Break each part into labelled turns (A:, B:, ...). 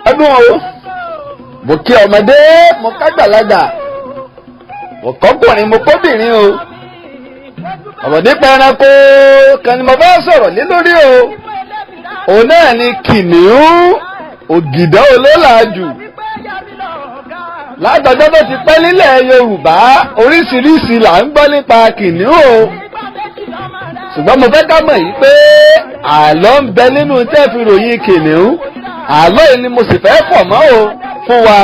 A: Ọdún o, mo kí ọmọdé, mo kágbàlagbà, mo kọ́kùnrin, mo kóbìnrin o. Ọ̀rọ̀ nípa ẹranko kan ni mo fẹ́ sọ̀rọ̀ lé lórí o. Òun náà ni kìnìún ògìdán olólàájú. Látọjọ́ tó ti pẹ́ nílẹ̀ Yorùbá, oríṣiríṣi là ń gbọ́ nípa kìnìún o. Ṣùgbọ́n mo fẹ́ ká mọ̀ yìí pé àlọ́ ń bẹ nínú tẹ́ fi ròyìn kìnìún. Àlọ́ yìí ni mo sì fẹ́ pọ̀ mọ́ o fún wa.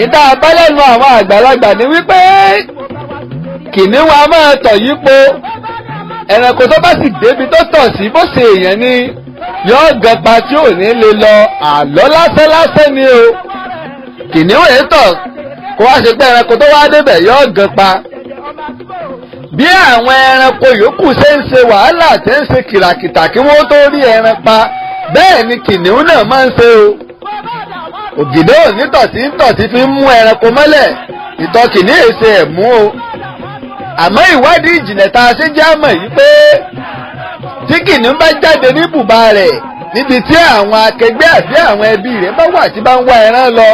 A: Ìta abálẹ́nu àwọn àgbàlagbà ni wípé kìnìún a máa tọ̀ yípo. Ẹranko tó bá sì débi tó tọ̀ sí, bó ṣe èèyàn ni, yóò gẹpa tí ò ní lè lọ. Àlọ́ lásán lásán ni o. Kìnìún èyí tọ̀ kó wá ṣe pé ẹranko tó wá débẹ̀ yóò gẹpa. Bí àwọn ẹranko yòókù ṣe ń ṣe wàhálà tẹ́ ń ṣe kìràkìtà kí wọ́n tó rí ẹran pa, bẹ́ẹ̀ ni kìnìún náà máa ń ṣe o. Ògìdó onítọ̀sí ń tọ̀sí fi ń mú ẹranko mọ́lẹ̀, ìtọ̀ kìnìún èsè ẹ̀ mú o. Àmọ́ ìwádìí ìjìnlẹ̀ tá a ṣe jẹ́ àmọ̀ yìí pé tí kìnìún bá jáde ní bùbá rẹ̀ níbi tí àwọn akẹgbẹ́ àbí àwọn ẹbí rẹ̀ bá wà tí bá ń wá ẹran lọ,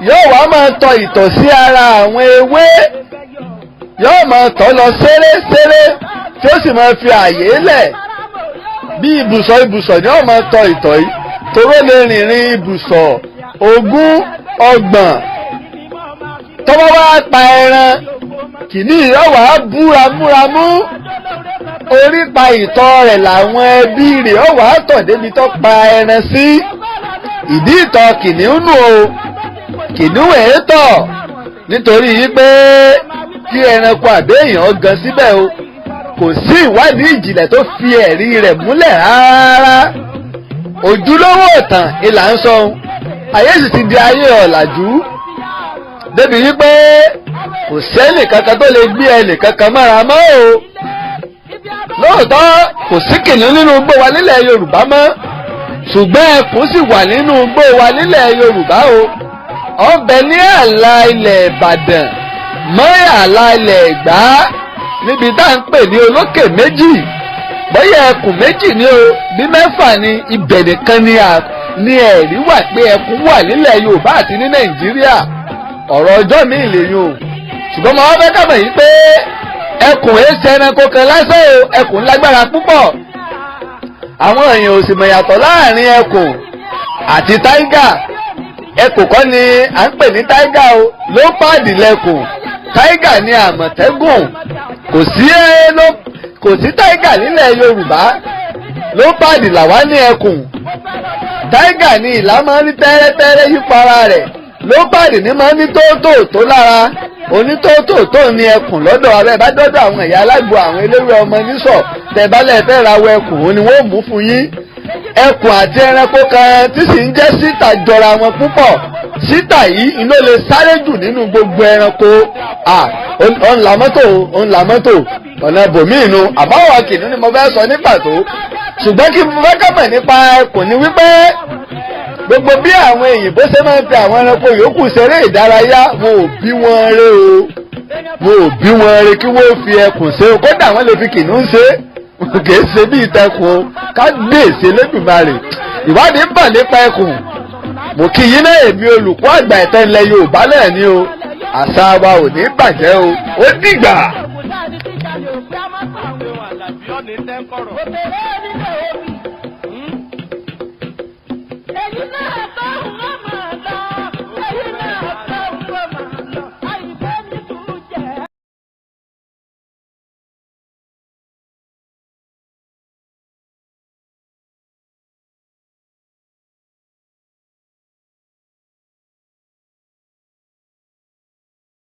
A: yóò wá máa tọ ìtọ̀ sí ara àwọn ewé, yóò máa tọ̀ lọ ṣeré-ṣeré tí ó sì máa fi àyè lẹ̀ bí ibùsọ̀ ibùsọ̀ ni yóò máa tọ ìtọ̀ yìí, toró lè rìnrìn ibùsọ̀ 20, 30. Tọ́wọ́ wá pa ẹran, kìnìún yóò wá bú ramúramú, orí pa ìtọ̀ rẹ̀ làwọn ẹbí rẹ̀ yóò wá tọ̀ débi tó pa ẹran sí. Ìdí ìtọ̀ kìnìún nù o. Kìnìún èé tọ̀ nítorí yìí pé kí ẹranko àbí èèyàn gan síbẹ̀ o. Kò sí ìwádìí ìjìnlẹ̀ tó fi ẹ̀rí rẹ̀ múlẹ̀ rárá. Ojúlówó ìtàn ìlà ń sọ. Ayé sì ti di ayé ọ̀làjú débi wípé kò sẹ́nì kankan tó lè gbé ẹnì kankan mọ́ra mọ́ o. Lóòótọ́ kò sí kìnìún nínú igbó wa nílẹ̀ Yorùbá mọ́, ṣùgbọ́n ẹkùn sì wà nínú igbó wa nílẹ̀ Yorùbá o. Ó ń bẹ ní ààlà ilẹ̀ Ìbàdàn mọ́ ààlà ilẹ̀ Ẹ̀gbá níbi tá à ń pè ní olókè méjì. Bóyá ẹkùn méjì ni o bí mẹ́fà ni, ibẹ̀ nìkan ni ẹ̀rí wà pé ẹkùn wà nílẹ̀ Yorùbá àti ní Nàìjíríà. Ọ̀rọ̀ ọjọ́ mi lèyìn o. Ṣùgbọ́n mo wá fẹ́ kàmọ̀ yìí pé ẹkùn èé ṣe ẹranko kan lásán o. Ẹkùn lágbára púpọ̀. Àwọn èèyàn ò sì mọ̀ yàtọ̀ láàrin ẹkùn àti táígà. Ẹkùn kọ́ ni à ń pè ní táígà o, lópàdì lẹkùn. Táígà ni àmọ̀tẹ́gùn. Kò sí táígà nílẹ̀ Yorùbá, lópàdì làwa ní ẹkùn. Táígà ni ìlà máa ń ní tẹ́rẹ́tẹ́rẹ́ yípo ara rẹ̀, lópàdì ní máa ń ní tóótóòtó lára. Onítòótòótó ní ẹkùn lọ́dọ̀ abẹ́ bá dọ́dọ̀ àwọn ẹ̀yà alágbo, àwọn eléwé ọmọ nísọ̀, tẹ̀bálẹ̀ fẹ́ ra wọ ẹkùn, òun ni wọ́n mú fún yín. Ẹkùn àti ẹranko kan tí sì ń jẹ́ síta jọra wọn púpọ̀. Síta yìí ló lè sáré jù nínú gbogbo ẹranko. Òun là mọ́tò, òun là mọ́tò ọ̀nà bòmíì nu. Àbáwọ̀ kìnìún ni mo fẹ́ sọ ní pàtó. Ṣùgbọ́n kí mo fẹ́ kọ́mọ̀ nípa ẹkùn ni wípé gbogbo bí àwọn èyìnbó ṣe máa ń fi àwọn ẹranko yòókù ṣeré ìdárayá, wọn ò bí wọn ré o. Wọn ò bí wọn ré kí wọ́n fi ẹkùn ṣe o. Kódà wọ́n lè fi kìnìún ṣe, kì í ṣe bí ìtẹkùn o. Kábíyèsí Elédùmarè. Ìwádìí ń bọ̀ nípa ẹkùn. Mo kí yín náà, èmi olùkọ́ àgbà ìtàn ilẹ̀ Yorùbá náà ni o. Àṣà wa ò ní bàjẹ́ o. Ó dìgbà.
B: Èyí náà.